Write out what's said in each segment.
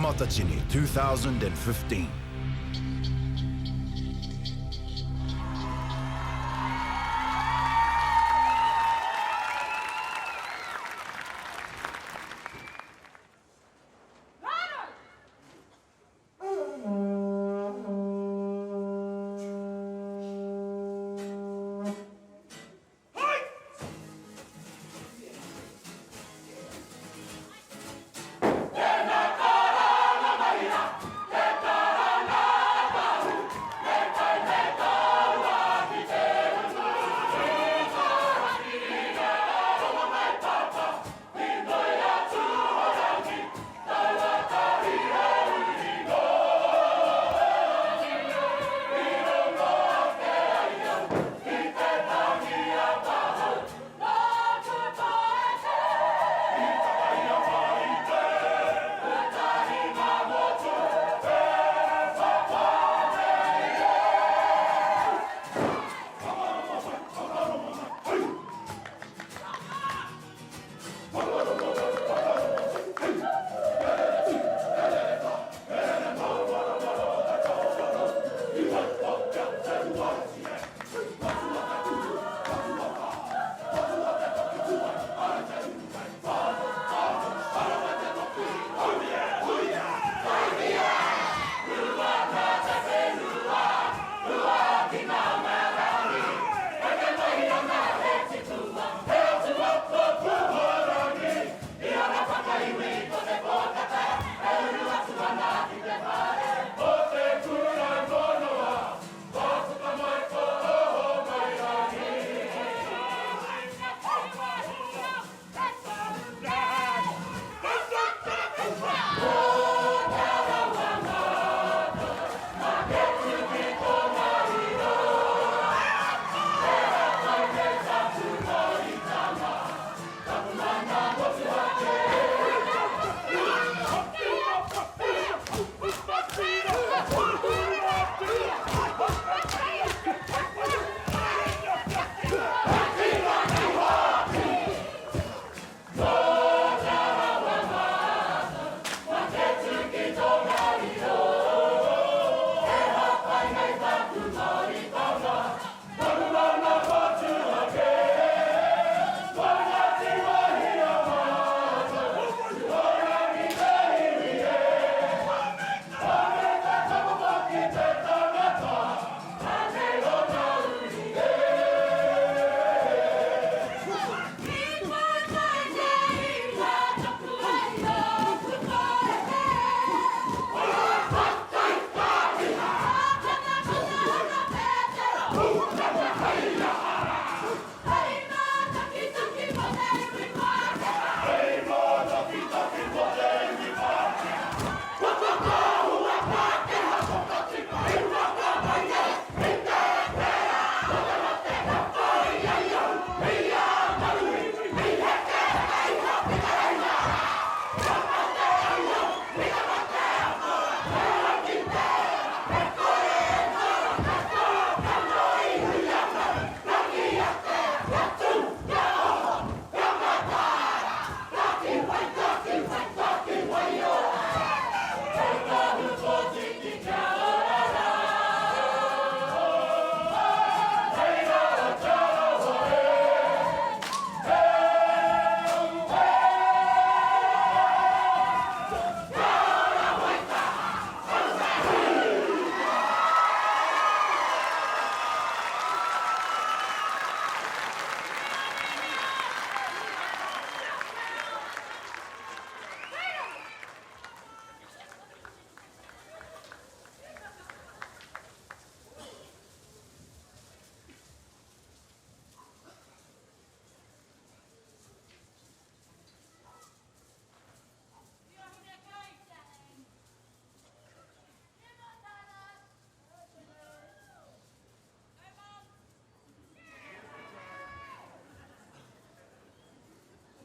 Matatini 2015.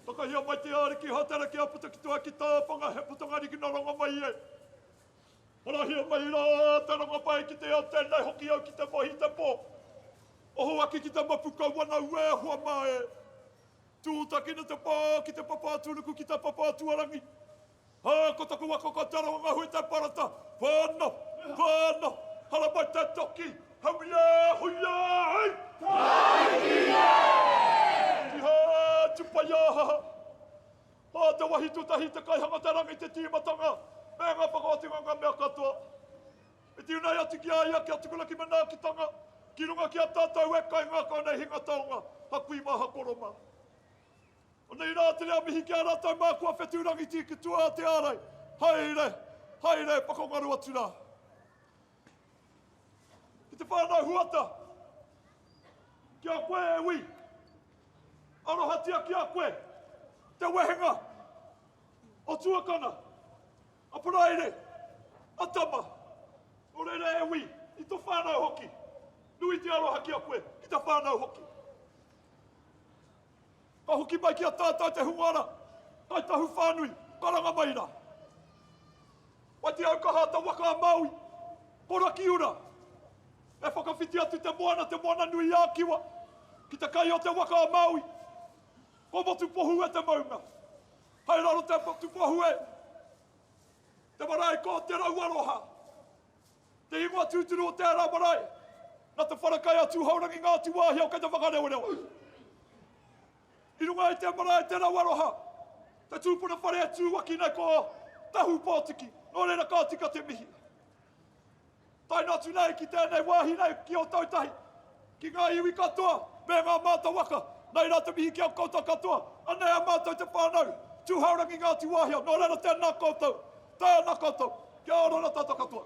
Takahia mai te Ariki Hātera kia puta ki tua ki Tāwhanga he putanga riki nā Rongomai e. Horahia mai rā te rongopai ki te ao tēnei hoki au ki te mohi te pō. Oho ake ki te mapu kau ana ue hoa mā e. Tūtakina te pā ki te papa aturuku ki te papa atuarangi. Ā, ko taku waka ko Te Arawa Te Parata, whano, whano, haramai te toki, hauia, huia, hei! Tāiki e! Ki hā, tupaia, Ā, te wahi tutahi, te kaihanga te rangi, te tīmatanga, me ngā whakaotinga ngā mea katoa. I tīnai atu ki a ia kia tukuna ki manaakitanga, ki runga ki a tātou e kaingākau nei hinga taonga, ha kui mā, ha koro mā. Anei rā te reo mihi ki a rātou mā kua whetūrangiti ki tua a Te Ārai. Haere, haere, whakangaro atu rā. Ki te whānau Huata, ki a koe e Wi, arohatia ki a koe te wehenga o tuakana, a Paraire, a Tama, nō reira e Wi, i to whānau hoki, nui te aroha ki a koe, ki ta whānau hoki. Ka hoki mai ki a tātou te hunga ara, Kāi Tahu whānui, karanga mai rā. Wai te aukaha a te waka a Māui, ko Rakiura, e whakawhiti atu te moana, te moana nui ā Kiwa, ki te kai o te waka a Māui, ko Motupohue te maunga. Hai raro te Motupohue, te marae ko Te Rauaroha. Te ingoa tūturu o tērā marae, nā te wharekai a Tūhourangi Ngāti Wāhiao kei te whakarewarewa. I runga i te marae Te Rauaroha, te tūpuna whare e tū aki nei ko Tahu Pōtiki, nō reira ka tika te mihi. Tae noa atu nei ki tēnei wāhi nei ki Ōtautahi, ki ngā iwi katoa me ngā māta waka, nei rā te mihi ki a koutou katoa, anei a mātou te whānau, Tūhourangi Ngāti Wāhiao, nō reira tēnā koutou, tēnā koutou, kia ora rā tātou katoa.